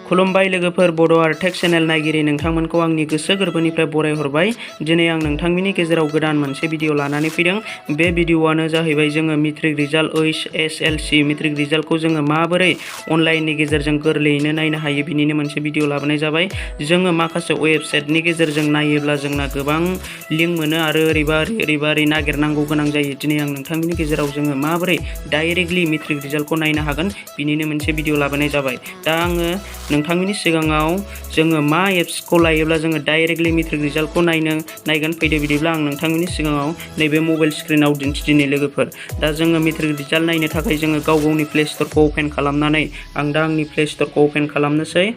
खुलुमबाय लोगोफोर बड' आर टेक चेनेल नायगिरि नोंथांमोनखौ आंनि गोसो गोरबोनिफ्राय बरायहरबाय। दिनै आं नोंथांमोननि गेजेराव गोदान मोनसे भिडिअ लानानै फैदों। बे भिडिअआनो जाहैबाय जोङो मेट्रिक रिजाल्ट HSLC मेट्रिक रिजाल्टखौ जोङो माबोरै अनलाइननि गेजेरजों गोरलैयैनो नायनो हायो बिनिनो मोनसे भिडिअ लाबोनाय जाबाय। जोङो माखासे वेबसाइटनि गेजेरजों नायोब्ला जोंना गोबां लिंक मोनो आरो ओरै नागिरनांगौ गोनां जायो। दिनै आं नोंथांमोननि गेजेराव जोङो माबोरै डाइरेक्टलि मेट्रिक रिजाल्टखौ नायनो हागोन बिनिनो मोनसे भिडिअ लाबोनाय जाबाय। दा आङो नोंथांमोननि सिगाङाव जोङो मा एप्सखौ लायोब्ला जोङो डाइरेक्टलि मेट्रिक रिजाल्टखौ नायगोन फैदो बिदिब्ला आं नोंथांमोननि सिगाङाव नैबे मबाइल स्क्रिनाव दिन्थिदिनि लोगोफोर। दा जोङो मेट्रिक रिजाल्ट नायनो थाखाय जोङो गावनि प्ले स्ट'रखौ अपेन खालामनानै आं दा आंनि प्ले स्ट'रखौ अपेन खालामनोसै।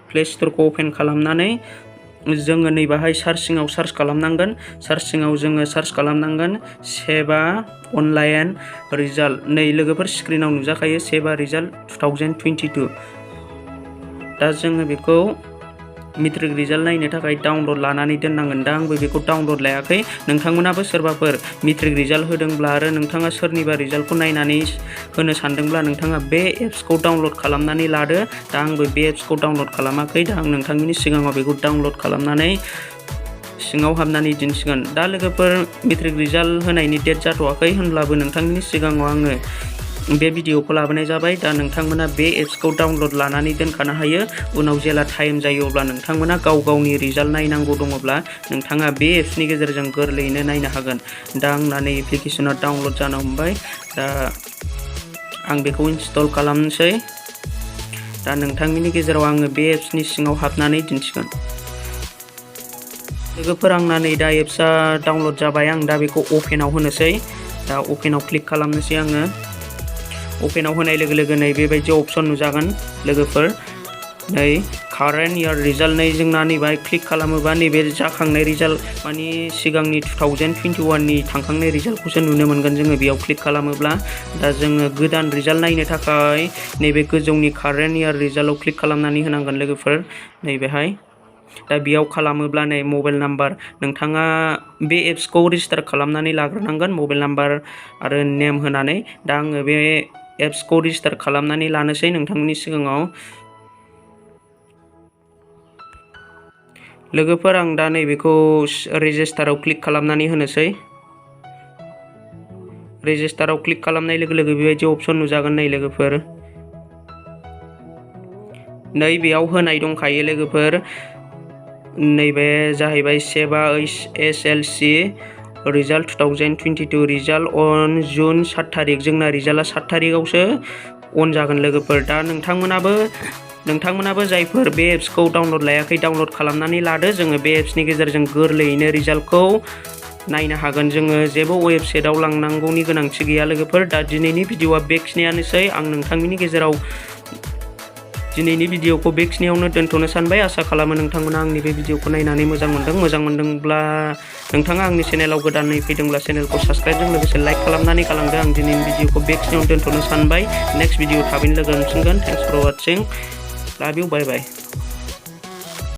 प्ले स्ट'रखौ अपेन खालामनानै जोङो नैबाहाय सार्चिंआव सार्च खालामनांगोन। सार्चिंआव जोङो सार्च खालामनांगोन सेबा अनलाइन रिजाल्ट। नै लोगोफोर स्क्रिनाव नुजाखायो सेबा रिजाल्ट 2022। दा जोङो बेखौ मेट्रिक रिजाल्ट नायनो थाखाय डाउनलड लानानै दोननांगोन। दा आंबो बेखौ डाउनलड लायाखै। नोंथांमोनाबो सोरबाफोर मेट्रिक रिजाल्ट होदोंब्ला आरो नोंथाङा सोरनिबा रिजाल्टखौ नायनानै होनो सानदोंब्ला नोंथाङा बे एप्सखौ डाउनलड खालामनानै लादो। दा आंबो बे एप्सखौ डाउनलड खालामाखै। दा आं नोंथांमोननि सिगाङाव बेखौ डाउनलड खालामनानै सिङाव हाबनानै दिन्थिगोन। दा लोगोफोर मेट्रिक रिजाल्ट होनायनि डेट जाथ'वाखै होनब्लाबो नोंथांमोननि सिगाङाव आङो बे भिडिअखौ लाबोनाय जाबाय। दा नोंथांमोना बे एप्सखौ डाउनलड लानानै दोनखानो हायो। उनाव जेला टाइम जायो अब्ला नोंथांमोना गावनि रिजाल्ट नायनांगौ दङब्ला नोंथाङा बे एप्सनि गेजेरजों गोरलैयैनो नायनो हागोन। दा आंना नै एप्लिकेसना डाउनलड जानो हमबाय। दा आं बेखौ इनस्टल खालामनोसै। दा नोंथांमोननि गेजेराव आङो बे एप्सनि सिङाव हाबनानै दिन्थिगोन। लोगोफोर आंना नै दा एप्सआ डाउनलड जाबाय। आं दा बेखौ अपेनाव होनोसै। दा अपेनाव क्लिक खालामनोसै आङो। अपेनाव होनाय लोगो लोगो नै बेबायदि अपसन नुजागोन लोगोफोर। नै कारेन्ट इयार रिजाल्ट नै जोंना नैबाय क्लिक खालामोबा नैबे जाखांनाय रिजाल्ट मानि सिगांनि 2021नि थांखांनाय रिजाल्टखौसो नुनो मोनगोन जोङो बेयाव क्लिक खालामोब्ला। दा जोङो गोदान रिजाल्ट नायनो थाखाय नैबे गोजौनि कारेन्ट इयार रिजाल्टआव क्लिक खालामनानै होनांगोन लोगोफोर नैबेहाय। दा बेयाव खालामोब्ला नै मबाइल नाम्बार नोंथाङा बे एप्सखौ रेजिस्टार खालामनानै लाग्रोनांगोन मबाइल नाम्बार आरो नेम होनानै। दा आङो बे एप्सखौ रेजिस्टार खालामनानै लानोसै नोंथांमोननि सिगाङाव। लोगोफोर आं दा नैबेखौ रेजिस्टाराव क्लिक खालामनानै होनोसै। रेजिस्टाराव क्लिक खालामनाय लोगो लोगो बेबायदि अपसन नुजागोन नै लोगोफोर। नै बेयाव होनाय दंखायो लोगोफोर। नैबे जाहैबाय सेबा HSLC रिजाल्ट 2022 रिजाल्ट अन जुन 7 थारिख। जोंना रिजाल्टआ 7 थारिखआवसो अन जागोन लोगोफोर। दा नोंथांमोनाबो जायफोर बे एप्सखौ डाउनलड लायाखै डाउनलड खालामनानै लादो। जोङो बे एप्सनि गेजेरजों गोरलैयैनो रिजाल्टखौ नायनो हागोन। जोङो जेबो वेबसाइटआव लांनांगौनि गोनांथि गैया लोगोफोर। दा दिनैनि भिडिअआ बेखिनियानोसै। आं नोंथांमोननि गेजेराव दिनैनि भिडिअखौ बेखिनियावनो दोनथ'नो सानबाय। आसा खालामो नोंथांमोना आंनि बे भिडिअखौ नायनानै मोजां मोनदों। मोजां मोनदोंब्ला नोंथाङा आंनि चेनेलाव गोदानै फैदोंब्ला चेनेलखौ साबस्क्राइबजों लोगोसे लाइक खालामनानै गालांदो। आं दिनैनि भिडिअखौ बेखिनियावनो दोनथ'नो सानबाय। नेक्स्ट भिडिअ थाबैनो लोगो मोनफिनगोन। Thanks for watching. Love you bye bye.